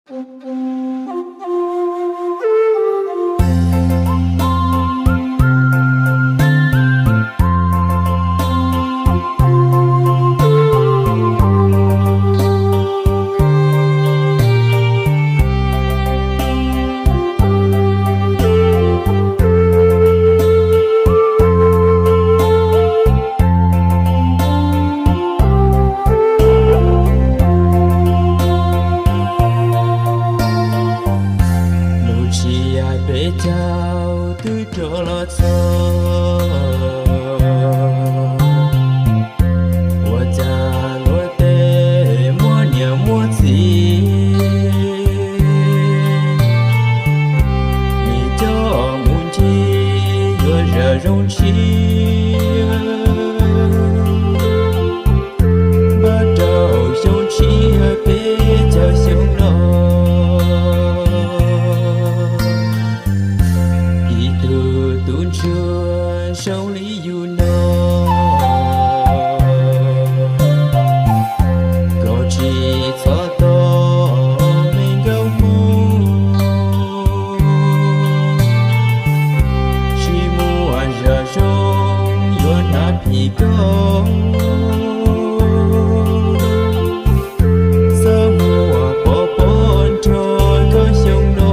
Hnub tshiab peb caug twb rov los txog, ua cas luag tej muaj niam muaj txiv, nws coj mus ntsib yuav zam zoo tshiab. Npaj rau xyoo tshiab peb caug xyoo los, ib tug tub ntsuag zoo li yus no, koj tsis txhob tos me nkauj Hmoob, tsis muaj zam zoo yuav hnav phim koj, xav muab pov pob nrog koj xyoo no.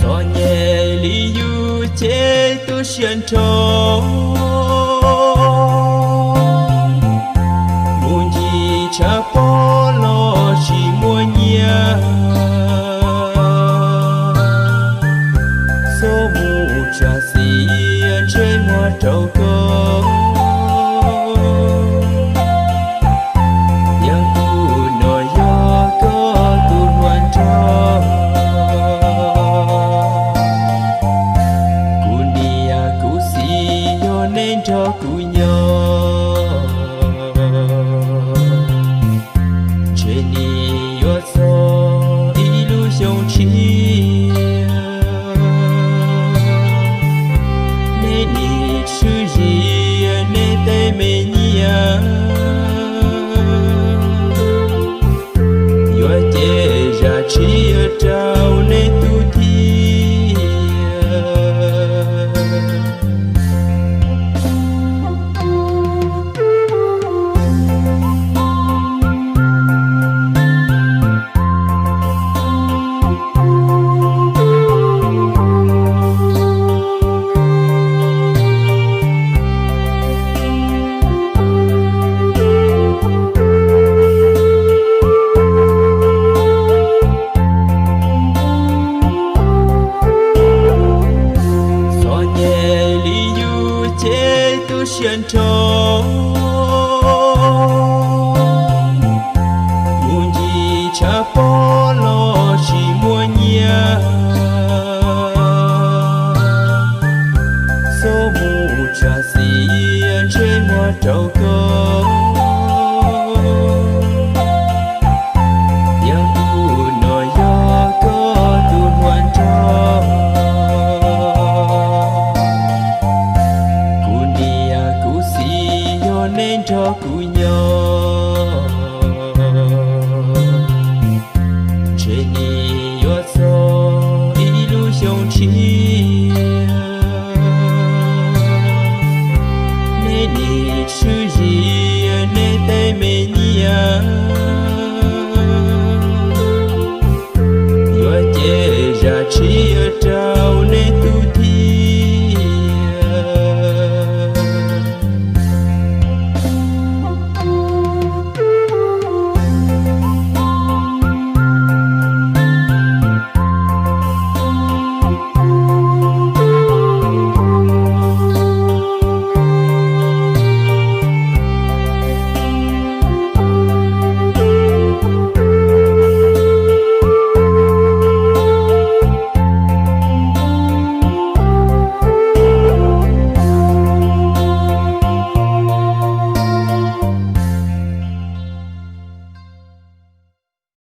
Txom nyem li yus ces tu siab nrho, mus ncig tshav